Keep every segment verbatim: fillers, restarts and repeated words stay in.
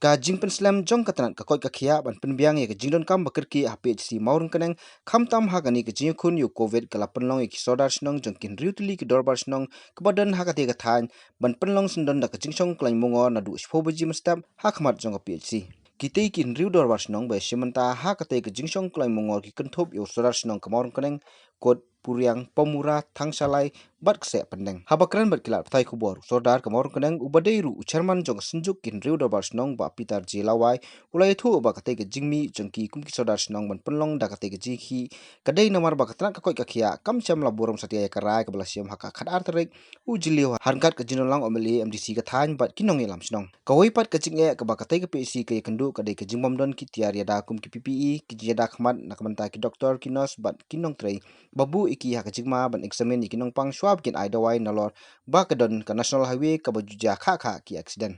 Ka jingpynslem jong ka tnat ka koit ka khiah ban pynbiang ïa ka jingdonkam ba kyrkieh ha P H C Mawryngkneng, khamtam ha kane ka jingïakhun ïa u Covid, ka la pynlong ïa ki sordar shnong jong ki hynriew tylli ki dorbar shnong kiba don ha katei ka thaiñ, ban pynlong syndon da ka jingshong khlaiñ mungor naduh shiphew baje mynstep ha khmat jong ka P H C. Kitei ki hynriew dorbar shnong ba ïashim bynta ha katei ka jingshong khlaiñ mungor ki kynthup ïa u sordar shnong ka Mawryngkneng, Kot, Puriang, Pamura, Thangshalai bad Kseh Pyndeng. Haba kren bad ki lad pathai khubor, u sordar ka Mawryngkneng uba dei ruh u chairman jong ka synjuk ki hynriew dorbar shnong, Bah Peter J Lawai, u la ïathuh ba katei ka jingmih jong ki kum ki sordar shnong ban pynlong da katei ka jingïakhih ka dei namar ba ka tnat ka koit ka khiah kam shym la burom satia ïa ka rai kaba la shim ha ka khatar tarik u Jylliew, ha ryngkat ka jingdon lang u M L A, M D C ka thaiñ bad ki nongïalam shnong. Kawei pat ka jingeh kaba katei ka P H C ka ïakynduh ka dei ka jingbym don ki tiar ïada kum ki P P E, ki jingïada khmat na ka bynta ki doktor, ki nurse bad ki nongtrei ba buh ïa ki ha ka jingma ban examine ïa ki nongpang shwa ba kin ai dawai, nalor ba ka don ka National Highway kaba ju jia khah khah ki accident.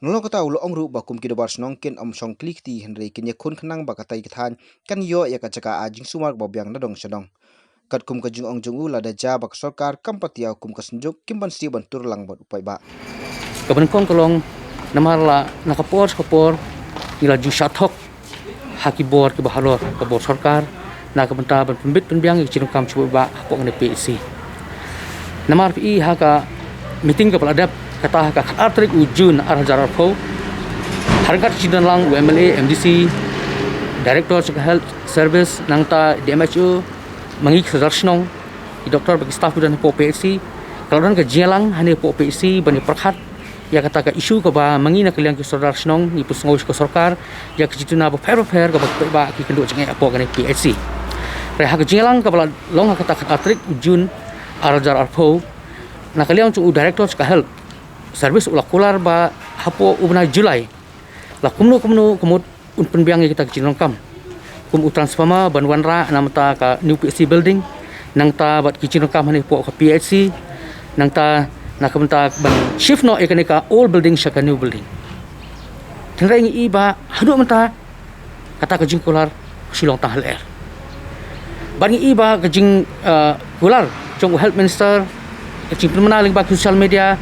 Nalor kata, u la ong ruh ba kum ki dorbar shnong kin ym shong kli kti, hynrei kin ïakhun khnang ba katei ka thaiñ kan ïoh ïa ka jaka ai jingsumar kaba biang na dong sha dong. Katkum ka jingong jong u, lada jia ba ka sorkar kam pat ïa kum ka synjuk, kim ban sdie ban tur lang bad u paidbah. Kaba nyngkong ka long, namar la na ka por sha ka por ngi la ju shah thok ha ki bor kiba halor, ka bor sorkar, na ka bynta ban pynbit pynbiang ïa ka jingdonkam sha u paidbah hapoh kane P H C. Namar phi i ha ka meeting kaba la dep kata ha ka khatar tarik u June ar hajar arphew, ha ryngkat ka jingdon lang u M L A, M D C, Director jong ka Health Service, nangta D M H O, ma ngi ki sordar shnong, ki doktor bad ki staff kiba don hapoh P H C, ka la don ka jingïalang hangne hapoh P H C ban ïa pyrkhat ïa kata ka issue kaba ma ngi na ka liang ki sordar shnong ngi pynsngew sha ka sorkar ïa ka jingtuna bapher bapher kaba ki paidbah ki kynduh jingeh hapoh kane P H C. Hynrei ha ka jingïalang kaba la long ha kata ka khatar tarik u June ar hajar arphew, na ka liang jong u Director jong ka Health Service u la kular ba hapoh u bnai July la kumno kumno ka mut un pynbiang ïa kita ki jingdonkam, kum u transformer ban wanrah na bynta ka new P H C building, nangta bad ki jingdonkam hangne hapoh ka P H C, nangta na ka bynta ban shift noh ïa kane ka old building sha ka new building. Hynrei ngi i ba haduh mynta kata ka jingkular ka shu long tang ha lyer. Bad ngi i ba ka jing, uh, kular jong u Health Minister, ka jingpynbna lyngba ki social media,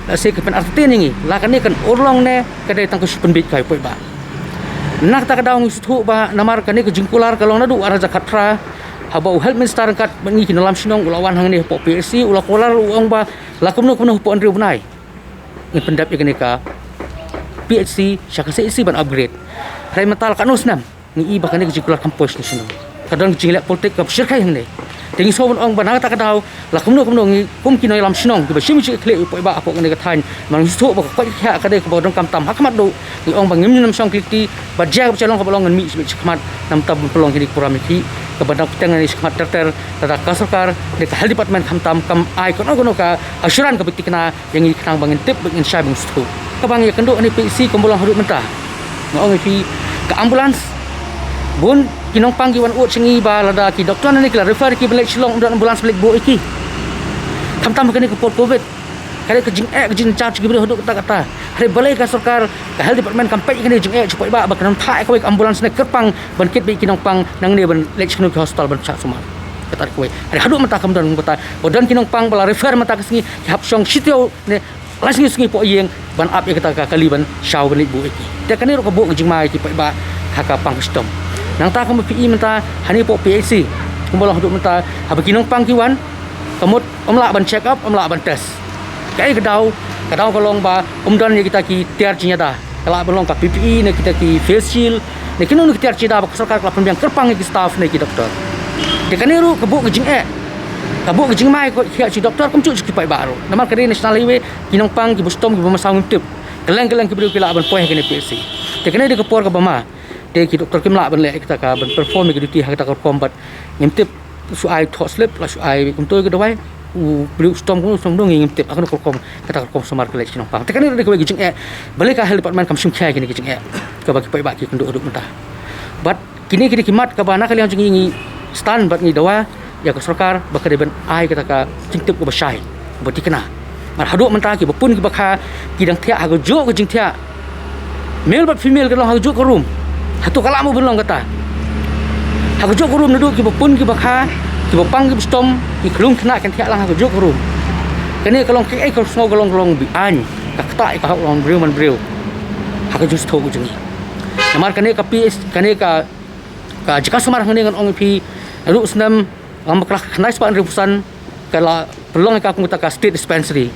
lehse ka pynartatien ïa ngi, la kane kan urlong ne ka dei tang ka shu pynbeit kai u paidbah. Na kata ka daw ngi sngewthuh ba namar kane ka jingkular ka long naduh ar hajar khatphra, haba u Health Minister ryngkat bad ngi ki nongïalam shnong u la wan hangne hapoh P H C, u la kular, u ong ba la kumno kumno hapoh hynriew bnai ngin pyndep ïa kane ka P H C sha ka C H C ban upgrade. Hynrei mynta la katno snem ngi i ba kane ka jingkular kam poi sha shnong. Ka don ka jingleh politik kaba shyrkhei hangne. Te ngi sngew ban ong ba na kata ka daw la kumno kumno ngi kum ki nongïalam shnong kiba shim jingkitkhlieh ïa u paidbah hapoh kane ka thaiñ, namar ngi sngewthuh ba ka koit ka khiah ka dei kaba donkam tam ha khmat duh. Ngi ong ba ngim nym shong kli kti, ba jia kaba shalong kaba long ngan mih shibit shakhmat, namar ban pynlong kine ki program ïakhih kaba dang bteng hangne shakhmat ter ter, lada ka sorkar ne ka health department khamtam kam ai kano kano ka assurance kaba thikna ïa ngi khnang ba ngin tip, ba ngin shai, ba ngin sngewthuh. Kaba ngi ïakynduh hangne P H C kumba long haduh mynta, nga ong ïa phi, ka ambulance, bun ki nongpang ki wan ud sha ngi ba lada ki doktor ne ki la refer ki ban leit Shillong, ym don ambulance ban leit buh ïa ki. Khamtam ha kane ka por Covid, ka dei ka jingeh, ka jingcharge ki briew haduh katta katta. Hynrei balei ka sorkar, ka health department kam peit ïa kane ka jingeh jong u paidbah ba kan phah ïa kawei ka ambulance ne kyrpang ban kit beit ki nongpang nangne ban leit sha kano ki hospital ban shah sumar. Kata kawei. Hynrei haduh mynta kam don, kumta ba don ki nongpang ba la refer mynta ka sngi, ki hap shong shitaïew ne lai sngi sngi hapoh ïing ban ap ïa kata ka kali ban shaw ban leit buh ïa ki. Te kane ruh ka buh ka jingma ïa ki paidbah ha ka pang ka shitom. Nangta kumba phi i mynta hangne hapoh P H C, kumba long haduh mynta, haba ki nongpang ki wan, ka mut ym lah ban check up, ym lah ban test. Kaei ka daw? Ka daw ka long ba ym don ïa kita ki tiar jingïada. Ka lah ban long ka P P E ne kita ki face shield ne kino kino ki tiar jingïada ba ka sorkar ka la pynbiang kyrpang ïa ki staff ne ki doktor. Te kane ruh ka buh ka jingeh, ka buh ka jingma ïa ka koit ka khiah jong ki doktor, kumjuh jong ki paidbah ruh. Namar ka dei National Highway, ki nongpang, kiba shitom, kiba masaw ngim tip. Kylleng kylleng ki briew ki lah ban poi ha kane P H C. Te kane dei ka por kaba ma. Te ki doktor kim lah ban leh ïa kata ka, ban perform ïa ka duty ha kata ka rukom bad ngim tip, shu ai thoh slip, la shu ai kumto ïa ka dawai, u briew u shitom kumno, u shitom kumno ngim tip, ha kano ka rukom, kata ka rukom sumar ka leit ki nongpang. Te kane ruh dei kawei ka jingeh, balei ka health department kam shim khia ïa kine ki jingeh kaba ki paidbah ki kynduh haduh mynta. Bad kine ki dei ki mat kaba na ka liang jong ngi ngi stand bad ngi dawa ïa ka sorkar ba ka dei ban ai kata ka jingtip kaba shai, kaba thikna. Namar haduh mynta kiba pun kiba kha ki dang thiah ha kajuh ka jingthiah. Male bad female ka long ha kajuh ka room. Hato ka lah mo ban long kata? Ha kajuh ka room naduh kiba pun kiba kha, kiba pang kiba shitom, ki khlung khynnah kin thiah lang ha kajuh ka room. Kane ka long kaei, ka sngew ka long, ka long be-aiñ, ka ktah ïa ka hok jong briew man briew. ha ka jingsngewthuh ka jong ngi. Namar kane ka P H, kane ka, ka jaka sumar hangne ngan ong ïa phi, naduh u snem, ngam bakla khyndai spah hynriewphew san, ka la pynlong ïa ka kum kata ka state dispensary.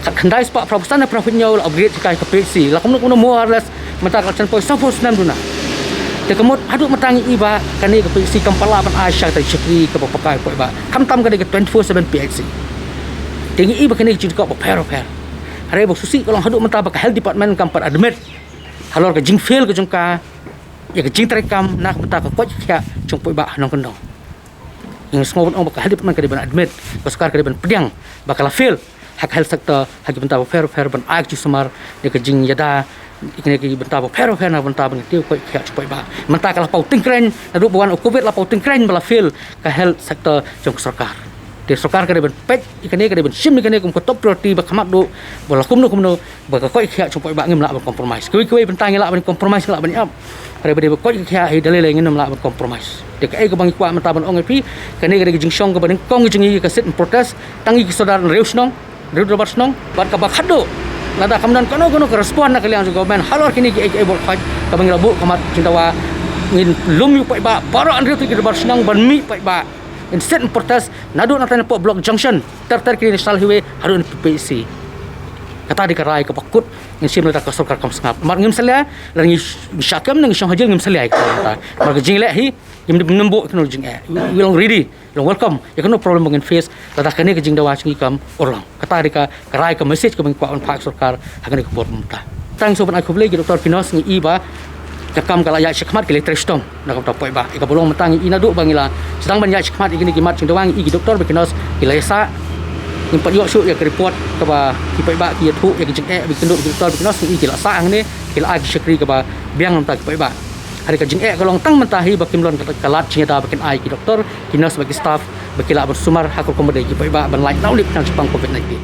Khyndai spah phra phew san, phra phew hynñiew la upgrade ïa ka P H C. La kumno kumno more or less mynta ka la jan poi sawphew snem duna. Te ka mut haduh mynta ngi i ba kane ka P H C kam pat lah ban ai sha kata ka shakri kaba paka ïa u paidbah. Khamtam ka dei ka twenty-four seven P H C. Te ngi i ba kane ka jingdih ka bapher bapher. Hynrei ba shisha ka long haduh mynta ba ka health department kam pat admit halor ka jingfail ka jong ka ïa ka jingtrei kam na ka bynta ka koit ka khiah jong u paidbah ha nongkyndong. Ngi sngew ban ong ba ka health department ka dei ban admit, ka sorkar ka dei ban pdiang ba ka la fail ha ka health sector ha ki bynta bapher bapher ban ai ka jingsumar ïa ka jingïada ïa kine ki bynta bapher bapher na ka bynta ban kyntiew koit ka khiah jong u paidbah. Mynta ka la paw tyngkreiñ, naduh ba wan u covid la paw tyngkreiñ ba la fail ka health sector jong ka sorkar. Te sorkar ka dei ban peit ïa kane, ka dei ban shim ïa kane kum ka top priority ba kham haduh, ba la kumno kumno ba ka koit ka khiah jong u paidbah ngim lah ban compromise. Kiwei kiwei bynta ngi lah ban compromise, ngi lah ban ïap. Hynrei ba dei ba koit ka khiah hi da lei lei ngim lah ban compromise. Te kaei kaba ngi kwah mynta ban ong ïa phi, kane ka dei ka jingshong kaba nyngkong ka jong ngi ka sit in protest, tang ngi ki sordar hynriew shnong, hynriew dorbar shnong, bad kaba khatduh, lada kam don kano kano ka respond na ka liang jong government halor kine kiei kiei bor khait kaba ngi la buh khmat jingdawa, ngin lum ïa u paidbah baroh hynriew tylli ki dorbar shnong ban mih paidbah. Ngin sit in protest naduh na tang na poh Block Junction, ter ter kine National Highway haduh na P H C. Kata dei ka rai kaba kut ngin shim lada ka sorkar kam sngap. Namar ngim salia, lada ngi shah kem ne ngi shong ha jel ngim salia ïa kata. Namar ka jingleh hi ngim dei ban buh ïa kano ka jingeh. We long ready, we long welcome ïa kano ka problem ba ngin face lada kane ka jingdawa jong ngi kam urlong. Kata dei ka, ka rai, ka message kaba ngi kwah ban phah ïa ka sorkar ha kane ka por mynta. Tang shuh ban ai khublei ki doktor ki nurse, ngi i ba ka kam ka la ïaid shakhmat, ki la trei shitom na ka bynta u paidbah. Ïa kaba long mynta ngi i naduh ba ngi la sdang ban ïaid shakhmat ïa kine ki mat jingdawa, ngi i ki doktor bad ki nurse ki la ïasah. Ngim pat ïoh shuh ïa ka report kaba ki paidbah ki ïathuh ïa ka jingeh ba ki kynduh, ki doktor bad ki nurse, ngi i ki la sah hangne, ki la ai ki shakri kaba biang na ka bynta ki paidbah. Hynrei ka jingeh ka long tang mynta hi ba kim don ka, ka lad jingïada ba kin ai ki doktor, ki nurse bad ki staff ba ki lah ban sumar ha ka rukom ba dei ki paidbah ban lait na u lip nang shaphang covid nineteen.